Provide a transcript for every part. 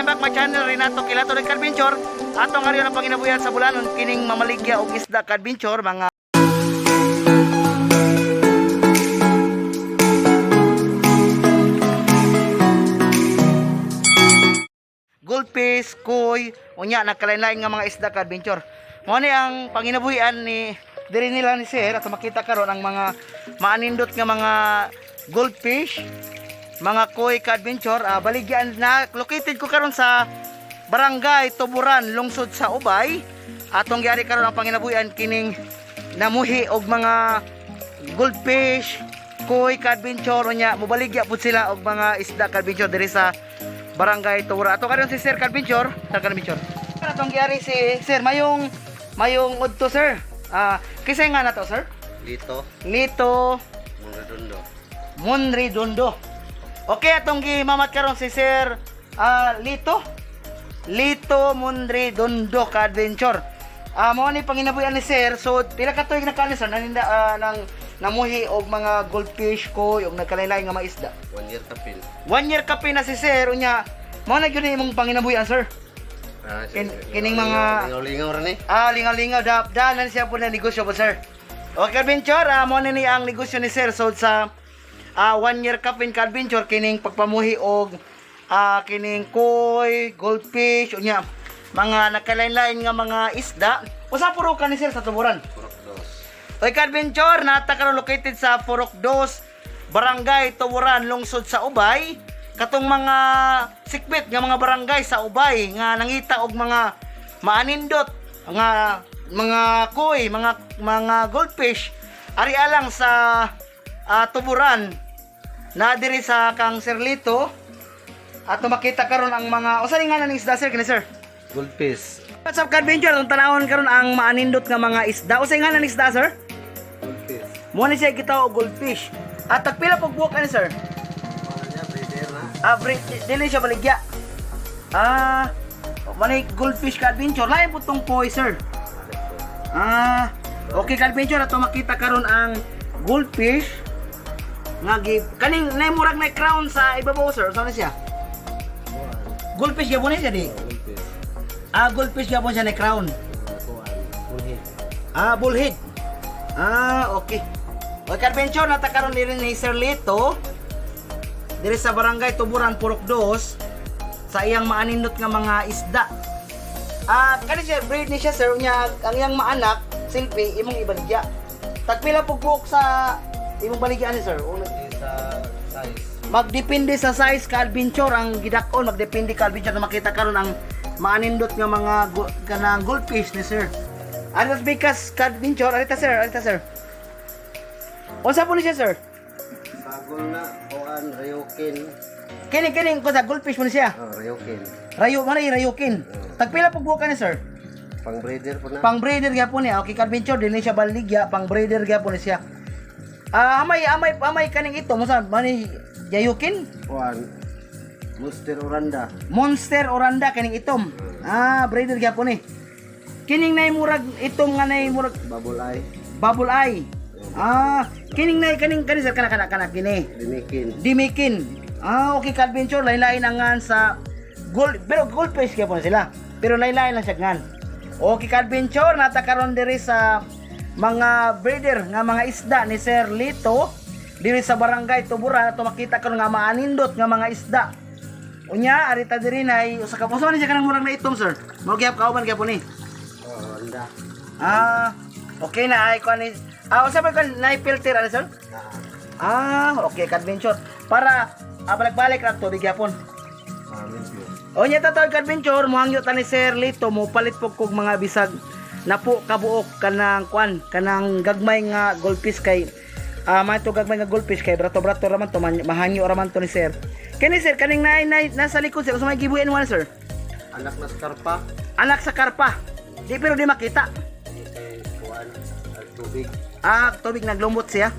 Welcome back my channel, Renato Kilato ng Adventure. Atong ariyo ang panginabuhian sa Bulanon kining mamaligya og isda ka adventure, mga goldfish, koi, unya nagkalain-lain nga mga isda ka adventure. Mao ni ang panginabuhian ni diri nila ni sir at makita karon ang mga maanindot nga mga goldfish, mga koi ka adventure. Baligyan na located ko karon sa Barangay Tuburan, lungsod sa Ubay. Atong giari karon ang panginabuhian kining namuhi og mga goldfish, koi ka adventure, unya mobaligya pud sila og mga isda ka adventure diri sa Barangay Tuburan. Ato karon si Sir ka adventure, Sir ka adventure. Atong giari si Sir mayong mayong udto, sir. Kinsa nga na to, sir? Dito, Lito Mundo. Monredondo. Okay, atong gimamat karon si Sir Lito. Lito Monredondo ka adventure. Mao ni panginabuhian ni Sir. So pila ka tuig na ka ni sir naninda nang namuhi og mga goldfish ko og nagkalain-lain nga mga isda? One year kapil. One year ka na si Sir, unya mao na gyud ni imong panginabuhian, sir? Kining Lingaw-lingaw ra ni. Lingaw-lingaw da da na siya po na negosyo po, sir. Okay, adventure, mo na ni ang negosyo ni sir. So sa one year kapin ka adventure kining pagpamuhi og kining koi, goldfish, unya mga nakalain-lain nga mga isda. Usa puro ka ni sir sa Tuburan? Purok dos. Okay, adventure, nata karon located sa Purok Dos, Barangay Tuburan, lungsod sa Ubay. Katong mga sikbit nga mga barangay sa Ubay nga nangita og mga maanindot nga mga koi, mga goldfish, ari alang sa Tuburan na diri sa kang Sir Lito. Ato makita karon ang mga usa ni nga na ning isda, sir, kini, sir? Goldfish. What's up, adventure? Atong tanawon karon ang maanindot nga mga isda. Usa nga na ning isda, sir? Goldfish. Mo ni siya kita og goldfish. At tagpila pag buok ani, sir? Mga niya, breeder na. Dili siya baligya. Manay goldfish ka adventure. Lain po tong koi, sir. Okay ka adventure, ato makita karon ang goldfish nga gi kaning nay murag na crown sa ibabaw, sir. Saan na siya? Goldfish gyapon ni siya di. Goldfish. Goldfish gyapon siya na crown. Kuan. Bullhead. Bullhead. Okay. Okay, adventure, nata karon diri ni Sir Lito. Diri sa Barangay Tuburan, Purok Dos, sa iyang maanindot nga mga isda. Kani siya breed ni siya, sir, nya ang iyang maanak silpi imong ibaligya. Tagpila pug buok sa imong baligya ni sir? Di sa size. Magdepende sa size ka adventure ang gidakon, magdepende ka adventure na makita karon ang maanindot nga mga kanang goldfish ni sir. Ano because ka adventure, arita sir, arita sir. Unsa po ni siya, sir? Sagol na, kuan, rayukin. Kini kini ko sa goldfish mo ni siya. Oh, rayukin. Rayo man ay rayukin. Tagpila pug buok ni sir? Pang breeder po na. Pang breeder gyapon niya. Okay ka adventure, dili siya baligya, pang breeder gyapon ni siya. Amay amay amay kaning ito mo sa mani yayukin? Kuan. Monster Oranda. Monster Oranda kaning itom. Breeder gyapon ni. Kining nay murag itom nga nay murag Bubble eye. Bubble eye. Kining nay kaning kaning sir, kana kana kana kini. Dimikin. Dimikin. Okay ka adventure, lain-lain ang ngan sa gold, pero goldfish gyapon sila. Pero lain-lain lang siya ngan. Okay ka adventure, nata karon diri sa mga breeder nga mga isda ni Sir Lito diri sa Barangay Tuburan, ato makita karon nga maanindot nga mga isda. Unya arita diri nay usa ka usa man ni siya kanang murag na itom, sir. Mao gyap kauban gyapon ni. Oh, Oranda. Okay na ay kuan ni. Usa pa kan nay filter ani, sir? Okay ka adventure. Para balik-balik ra tubig gyapon. Limpyo. O nya tatawag ka adventure, mohangyo ta ni Sir Lito mo palit po kog mga bisag napo kabuok kanang kuan, kanang gagmay nga goldfish kay mato gagmay nga goldfish kay brato-brato ra man to, mahangyo ra man to ni sir. Kani sir, kaning nay, nay nasa likod, sir, usa may gibuhin mo sir? Anak na skarpa. Anak sa karpa. Di pero di makita. Di kay kuan, ang tubig. Tubig naglumot siya.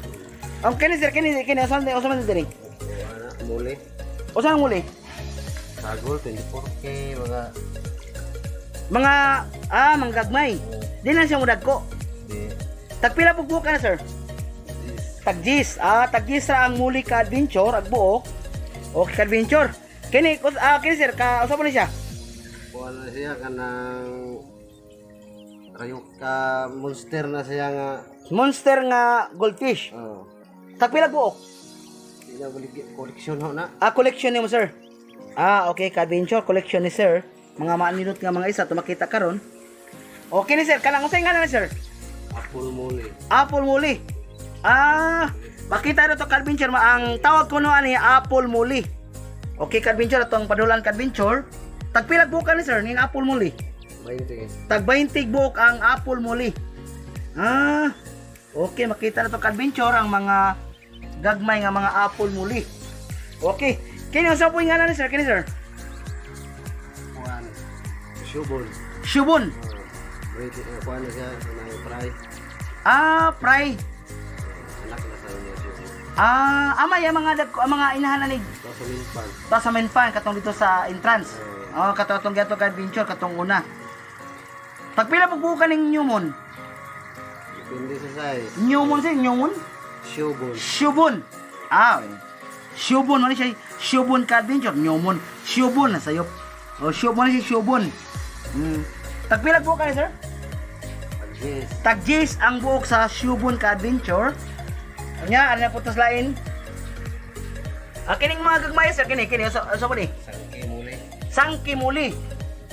Ang kani sir, kani kani usa man diri? Kuan na, muli. Usa ang muli? Sagol, 24K, mga Mga mga gagmay. Di na siya mudagko. Di, Tagpila pug buok ka na, sir? This. Tagjis. Tagjis ra ang muli ka adventure, ag buok. Okay ka adventure. Kini, sir, ka usa po ni siya? Kuan na siya kanang rayok ka monster na siya nga. Monster nga goldfish. Oh. Tagpila buok? Di na balik koleksyon ho na. Ah, collection nimo, sir. Ah, okay, ka-adventure collection ni sir. Mga maanilot nga mga isa to makita karon. Okay ni sir, kanang unsay ngalan ni sir? Apple mole. Apple Muli. Ah, makita na to, ka-adventure, ang tawag ko no ani Apple Muli. Okay, ka-adventure, atong padulan, ka-adventure. Tagpila buok ni sir ning Apple Muli? 20. Tag 20 buok ang Apple Muli. Ah, okay, makita na to, ka-adventure, ang mga gagmay nga mga Apple Muli. Okay. Kini, unsa po yung ngalan ni sir? Kini, sir? Kuan. Shubon. Shubon. Oh. Wait, kuan na siya kanang fry. Ah, fry. Anak na sa inyo shubon. Ah, amay ang mga ang mga inahan ni Ito sa minpan. ta sa main pan katong dito sa entrance. Oh, katong atong gato, ka-adventure, katong una. Tagpila po buka ning Newmon? Depende sa size. Newmon sir, Newmon? Shubon. Shubon. Ah, eh. Shubon man siya. Shubon, ka-adventure, Newmon. Shubon na sayop. Oh, Shubon siya, Shubon. Tagpila buka ni sir? Pag-yes. Tagjis ang buok sa Shubon, ka-adventure. Nya, ano na po tas lain? Ah, kining mga gagmay, sir, kini kini so po ni. Sangke mole. Sangki Muli.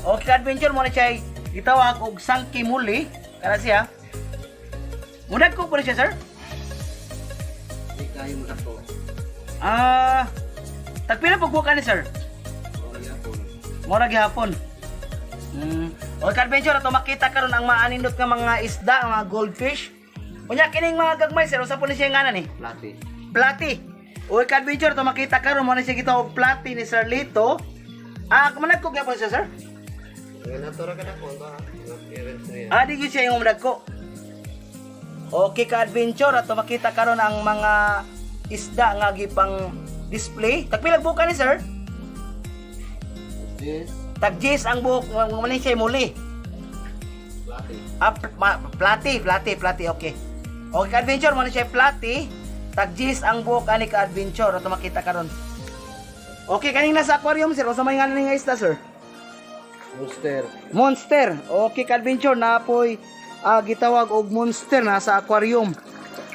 Okay, ka-adventure, mo na siya gitawag og Sangki Muli. Kana siya. Mudag ko po na siya, sir. Di kayo mo dako. Ah, tagpila po buka ni sir? Mura gyapon. Mura gihapon. Okay, ka-adventure, ato makita karon ang maanindot nga mga isda, ang mga goldfish. Unya kining mga gagmay, sir, usa po ni siya ngalan ni? Plati. Plati. Uy, ka-adventure, ato makita karon mo na siya gitawag plati ni Sir Lito. Ah, kumanag ko gyapon siya, sir? Nga natura ka dako ba? Appearance niya. Ah, di gyud siya yung dagko. Okay, ka-adventure, ato makita karon ang mga isda nga gipang display. Tagpilag buka ni sir? Yes. Tagjis ang buhok mo ni siya muli. Plati. Ah, plati, plati, plati, okay. Okay, ka-adventure, mo ni siya plati. Tagjis ang buhok ani, ka-adventure, ato makita karon. Okay, kaning nasa aquarium, sir, unsa may ngalan nga isda, sir? Monster. Monster. Okay, ka-adventure, napoy gitawag og monster nasa aquarium.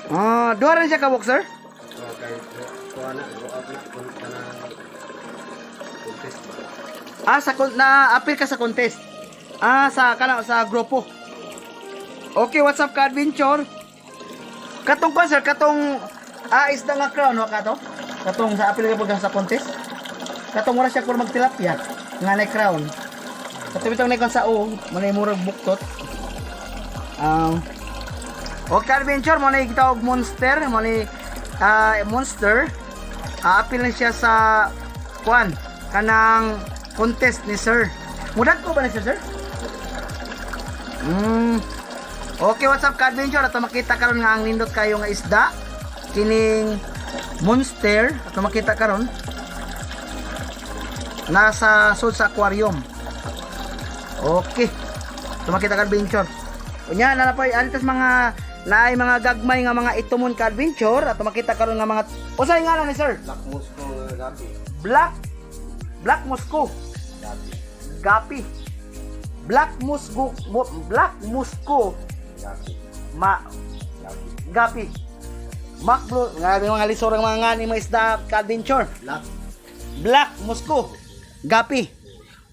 Ah, duha rin siya ka buok, sir? Okay. Kuan na, go up na kun kanang contest ba? Ah, sa na appear ka sa contest. Ah, sa kana sa grupo. Okay, what's up, ka-adventure? Katong kon, sir, katong isda nga crown wa ka to? Katong sa appear ka pag sa contest? Katong wala siya kur magtilapia nga na crown. Katong bitong na sa o, manay murag buktot. Okay, adventure, mo na gitawag monster, mo ni monster. Appeal na siya sa kwan kanang contest ni sir. Mudag ko ba na siya, sir? Okay, what's up, ka-adventure? Ato makita karon nga ang nindot kayo nga isda. Kining monster, ato makita karon. Nasa sud sa aquarium. Okay. Ato makita, ka-adventure. Unya na pa anitas mga naay mga gagmay nga mga itumon, ka-adventure, ato makita karon nga mga usay nga ni sir? Black Moscow nga gabi. Black Black Moscow. Gabi. Gapi. Black Moscow, Black Moscow Gabi. ma Gabi. Gapi. Mac Blue, nga mga lisor ang mga ngani mga isda, ka-adventure. Black. Black Moscow. Gapi.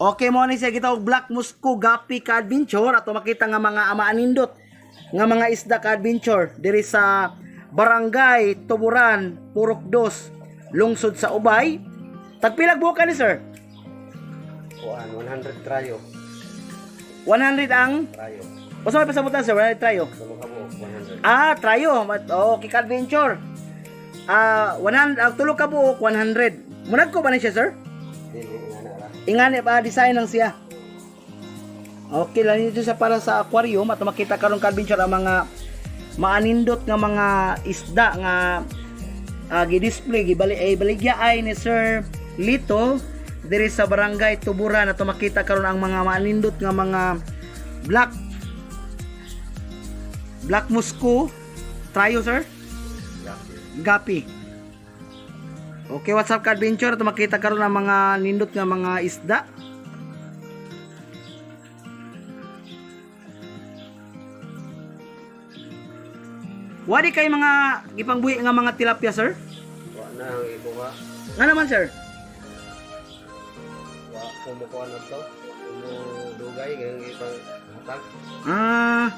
Okay mo ni siya gitawag Black Moscow Gapi, ka-adventure, ato makita nga mga amaanindot nga mga isda, ka-adventure, diri sa Barangay Tuburan, Purok Dos, Lungsod sa Ubay. Tagpilag buka ni sir? Kuan 100 trayo. 100 ang Trayo. Usa may pasabutan, sir, 100 trayo. Sa mga buok 100. Ah, trayo. Okay, ka-adventure. Ah, 100 ang tulo ka buok 100. Munag ko ba ni siya, sir? Dili nga na ra. Ingani pa design lang siya. Okay lang dito sa para sa aquarium at makita karon, ka-adventure, ang mga maanindot nga mga isda nga gi-display gibali eh, baligya ay ni Sir Lito diri sa Barangay Tuburan. Ato makita karon ang mga maanindot nga mga black Black Moscow trayo, sir. Gabi. Gapi. Okay, what's up ka-adventure? Ito makita karon ang mga nindot nga mga isda. Wadi kay mga gipangbuhi nga mga tilapia, sir? Wa na ang ikuha. Nga naman, sir? Wa kumukuha na to. Kumudugay ngayong ipang hatag. Ah.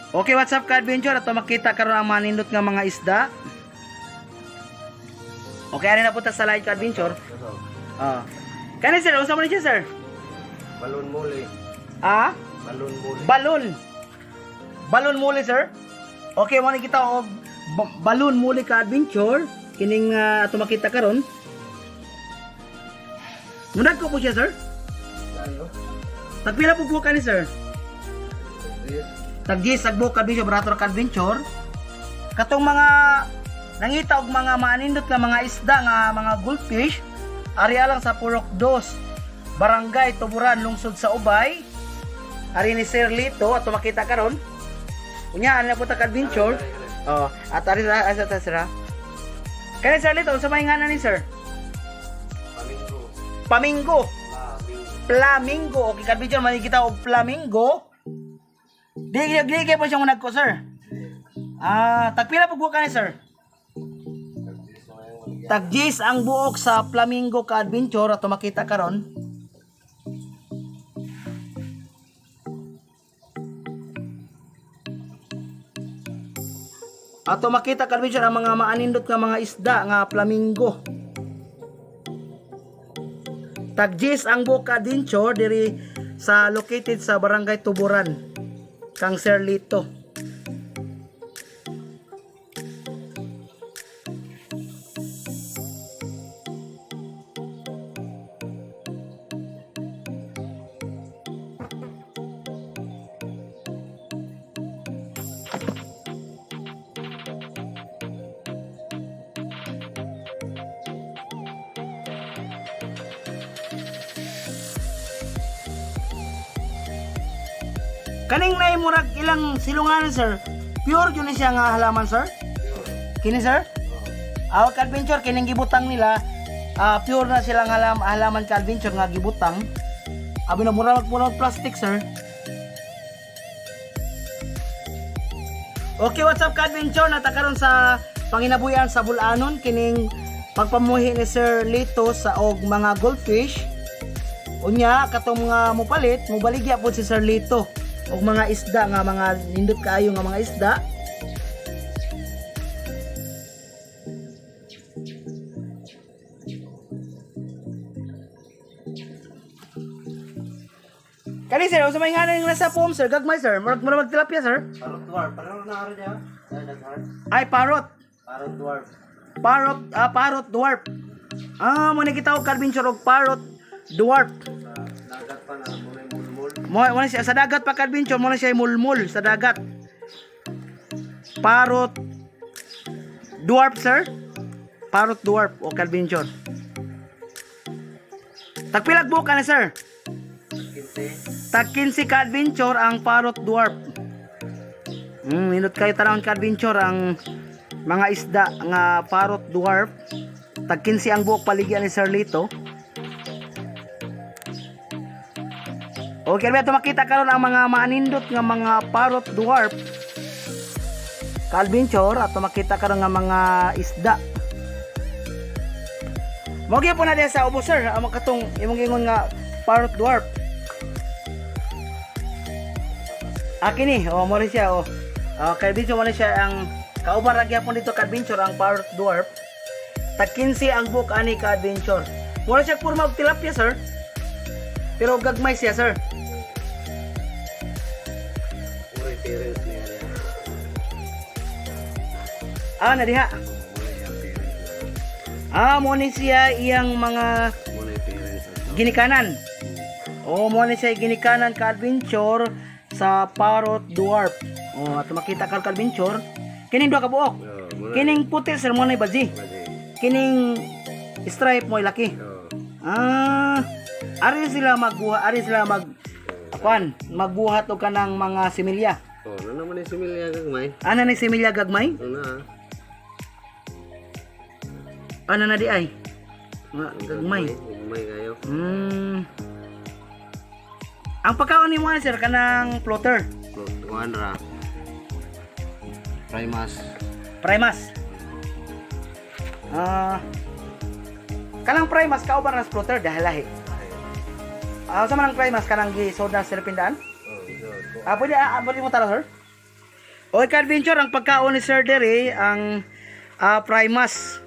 Okay, what's up ka-adventure? Ato makita karon ang mga nindot nga mga isda. Okay, ari na punta sa line ka-adventure. Kaso, Ah. Kani sir, unsa man ni siya, sir? balon muli. Ah? Balon muli. Balon. Balon muli, sir. Okay, mo ni kita og balon muli ka adventure kining ato makita karon. Munag ko po siya, sir. Tayo. Tagpila po po kani, sir? Yes. Tag-gis tagbuok ka adventure, barato ka adventure. Katong mga nangita og mga maanindot nga mga isda nga mga goldfish, ari lang sa Purok Dos, Barangay Tuburan, Lungsod sa Ubay. Ari ni Sir Lito ato makita karon. Unya ani na po ta ka adventure. Oh, at ari sa asa ta sir. Ha? Kani Sir Lito, unsa may ngalan ni sir? Pamingo. Pamingo. Flamingo. Flamingo. Okay, ka adventure makikita og flamingo. Di di di po siyang unag ko, sir. Ah, tagpila po buok ni sir? Tagjis ang buok sa Flamingo ka adventure ato makita karon. Ato makita ka adventure ang mga maanindot nga mga isda nga flamingo. Tagjis ang buok ka adventure diri sa located sa Barangay Tuburan, kang Sir Lito. Kaning nay murag ilang silungan, sir. Pure yun ni siya nga halaman, sir. Kini, sir? Our adventure kining gibutang nila, pure na silang halaman ka adventure nga gibutang. Abi na mura mura plastic, sir. Okay, what's up ka adventure? Nata karon sa panginabuhian sa Bulanon kining pagpamuhi ni Sir Lito sa og mga goldfish. Unya katong mga mopalit, mobaligya po si Sir Lito og mga isda nga mga nindot kaayo nga mga isda. Kani sir, unsa may ngalan nga nasa foam, sir? Gagmay, sir. Murag murag magtilapia, sir. Parrot dwarf. Parrot na araw niya. Ay, daghan. Ay, parrot. Parrot dwarf. Parrot, parrot dwarf. Ah, mo ni kita og adventure og parrot dwarf. Sa dagat pa na muna yung mulmul. Mo na siya sa dagat pa ka-adventure, mo na siya mulmul sa dagat. Parrot dwarf, sir. Parrot dwarf o ka-adventure. Tagpilag buok ka na, sir. 15. Tag 15 ka-adventure ang parrot dwarf. Minut kayo tanawon ka-adventure ang mga isda nga parrot dwarf. Tag 15 ang buok paligyan ni Sir Lito. Okay, ba makita karon ang mga maanindot nga mga parrot dwarf. Ka-adventure ato makita karon nga mga isda. Mao gyud po na diha sa ubos, sir, ang katong imong ingon nga parrot dwarf. Akin ni, oh, mo rin siya, oh. Kay Adventure mo rin siya ang kauban ra gyapon dito ka adventure ang parrot dwarf. Tag 15 ang book ani ka adventure. Mura siya porma og tilapia, sir. Pero gagmay siya, sir. Puro yung parents niya niya. Ah, na diha. Muna yung parents. Ah, mo ni siya iyang mga Muna yung parents. ginikanan. Oh, mo ni siya ginikanan ka adventure sa parrot dwarf. Oh, at makita ka ka adventure. Kining duha ka buok. Oh, muna. Kining puti, sir, mo na baji. Baji. Kining stripe mo laki. Oh. Ah, ari sila magbuhat, ari sila mag kuan, magbuhat og kanang mga similya. Oh, na naman ni similya gagmay. Ana ni similya gagmay? Ano na ah. Ana na di ay? Mga gagmay. Gagmay kayo. Ang pagkaon nimo sir kanang floater, Kuan ra. Primas. Primas. Ah. Kanang Primas kauban na sa floater dahil lahi. Ah, sa man ang Primas kanang gi sold na sa Pindaan? Oh, so, Ah, pwede pwede mo tara, sir? Okay, ka-adventure, ang pagkaon ni Sir Dere, ang Primas.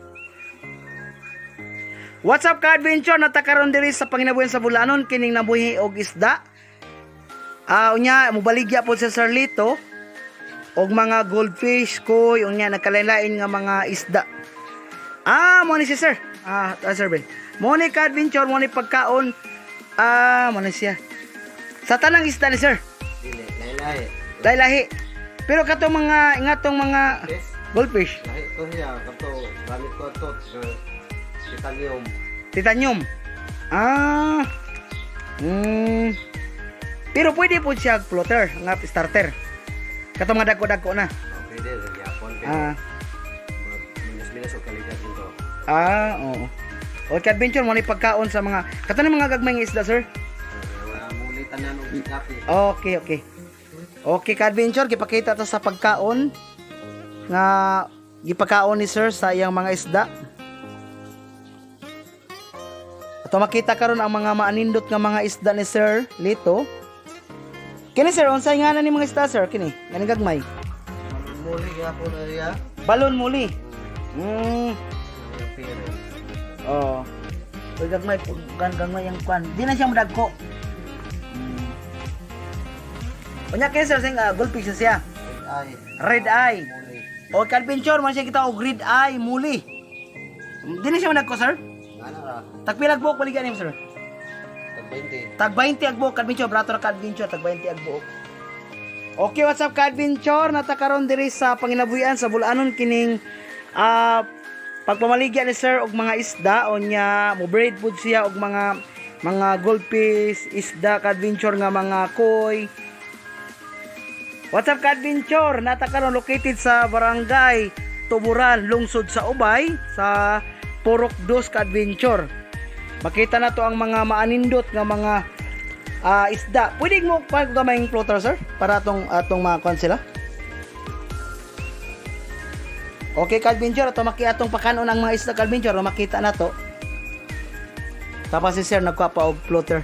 What's up, ka-adventure? Natakaroon diri sa panginabuhi sa Bulanon, kining nabuhi og isda. Ah, unya, mubaligya po si Sir Lito og mga goldfish, koi, unya nagkalain-lain nga mga isda. Ah, mo ni si Sir. Sir Ben. Mo ni ka-adventure, mo ni pagkaon. Ah, mo ni siya. Sa tanang isda ni Sir. Dili, lahi-lahi. Lahi-lahi. Pero katong mga ingatong mga Yes. goldfish, Lahi to siya kato gamit ko to. Titanium. titanium. Ah. Pero pwede po siya floater, nga starter. Katong mga dagko-dagko na. Okay din, gyapon pero Ah, minus-minus og kalidad nito. ah, oo. O adventure mo ni pagkaon sa mga katong mga gagmay nga isda, sir. Wala muli tanan og kape. Okay, okay. Okay, ka-adventure, gipakita to sa pagkaon nga gipakaon ni sir sa iyang mga isda. Ato makita karon ang mga maanindot nga mga isda ni Sir Lito. Kini sir, unsay ngalan ni mga isda sir kini? Ganing gagmay. Muli gyapon na siya. Balon muli. Pero Oh. Uy, gagmay gan gagmay ang kwan. Di na siya modagko. Unya kini sir sing goldfish na siya. ay Red eye. muli. O ka-adventure man siya kita og red eye muli. Di na siya modagko sir. Ano ra? Tagpilag buok baligya nimo sir. Tag 20. Tag 20 ag buok ka-adventure, brato ra ka-adventure, tag 20 ag buok. Okay, what's up ka-adventure? Nata karon diri sa panginabuhian sa Bulanon kining pagpamaligya ni sir og mga isda o nya mo breed pud siya og mga goldfish, isda ka-adventure nga mga koi. What's up ka-adventure? Nata karon located sa Barangay Tuburan, lungsod sa Ubay sa Purok Dos ka-adventure. Makita na to ang mga maanindot nga mga isda. Pwede mo pa gamay floater sir para atong atong mga kwan sila. Okay, ka-adventure, ato maki atong pakanon ang mga isda ka-adventure, makita na to. Tapos si sir nagkuha pa og floater.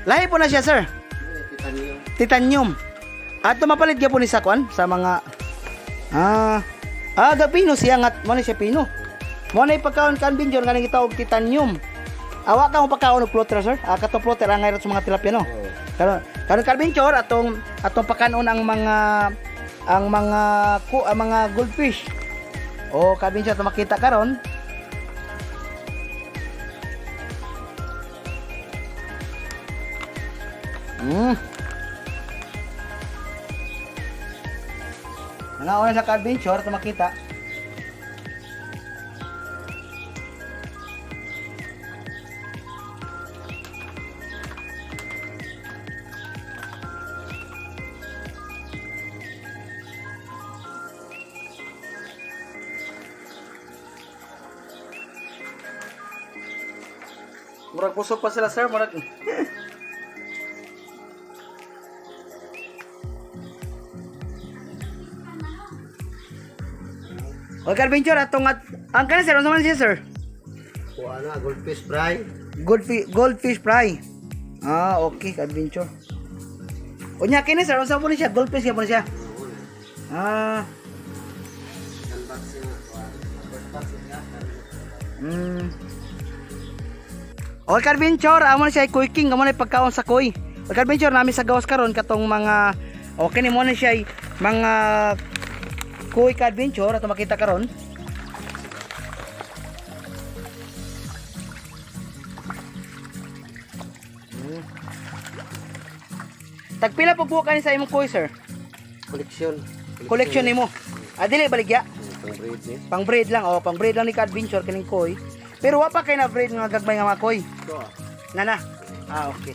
Lahi po na siya, sir. Titanium. Titanium. Ato mapalit gyapon ni sa kwan sa mga ga pino siya nga mo ni siya pino. Mo na ipagkaon kan binjor nga gitawag titanium. Awa ka mo pagkaon og floater sir. Ah, kato floater ang sa mga tilapia no. Oh. Karon karon ka-adventure atong atong pakanon ang mga ku ang mga goldfish. O ka-adventure ato makita karon. Nangauna sa ka-adventure ato makita. Murag kusog pa sila sir, murag. Okay, adventure atong at ang kani sir, unsa man siya sir? Kuha na goldfish fry. Goldfish fry. Ah, okay, adventure. Unya kini sir, unsa po ni siya? Goldfish gyapon siya. Ah, Unboxing na kuha. Unboxing na. Okay, adventure, amo na siya ay koi king, amo na pagkaon sa koi. Okay, adventure nami sa gawas karon katong mga okay ni mo na siya ay mga koi ka adventure ato makita karon. Tagpila po buok ani sa imong koi, sir? Koleksyon. Collection nimo. Ah, dili baligya. Pang breed ni. Pang breed lang oh, pang breed lang ni ka adventure kining koi. Pero wa pa kay na breed nga gagmay nga mga koi. Ito ah. Nana. Ah, okay.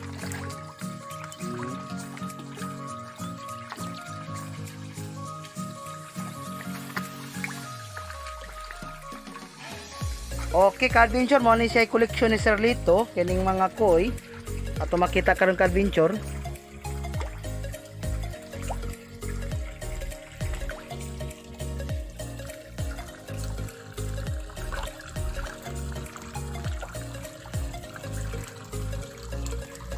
Okay, ka-adventure, mo ni siya koleksyon ni Sir Lito, kining mga koi. Ato makita karon, ka-adventure.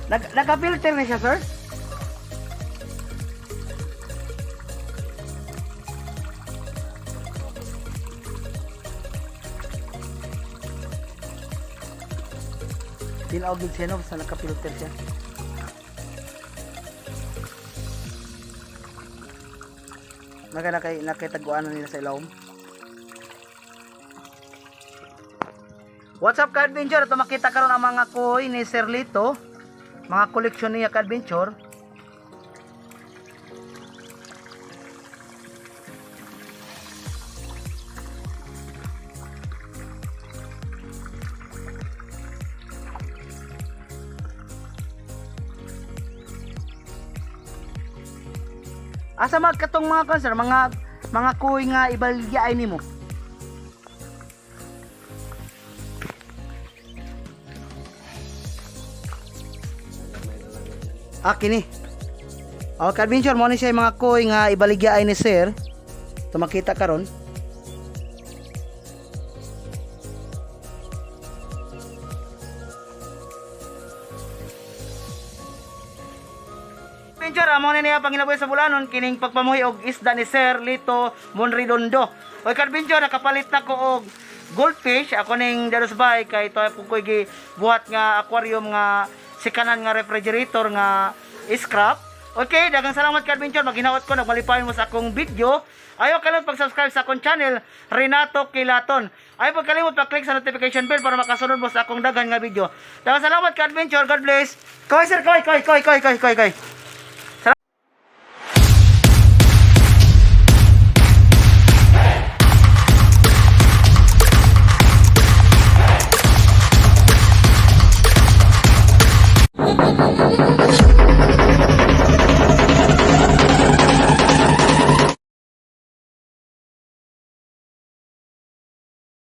Nagka-filter na siya, sir? Tinaw gid siya, no, basta nagka-filter siya. Maka nakay nakitaguan na nila sa ilawom. What's up, ka-adventure? Ito makita karon ang mga koi ni Sir Lito. Mga koleksyon niya, ka-adventure. Asa magkatong mga kan, sir, mga koi nga ibalya ay nimo? Ah, kini. Oh, ka-adventure, mo ni siya yung mga koi nga ibaligya ay ni sir. Ito makita karon. Adventure, amo ni niya panginabuhi sa bulanon kining pagpamuhi og isda ni Sir Lito Monredondo. Oy ka-adventure, nakapalit na ko og goldfish ako ning dalos bay kay to pug ko'y gibuhat nga aquarium nga sikanan nga refrigerator nga scrap. Okay, daghang salamat ka-adventure. Maghinawat ko nagmalipayon mo sa akong video. Ayaw kalimot pag-subscribe sa akong channel, Renato Kilaton. Ayaw pagkalimot pag-click sa notification bell para makasunod mo sa akong daghan nga video. Daghang salamat ka-adventure. God bless. Koy sir, koy, koy, koy, koy, koy, koy, koy.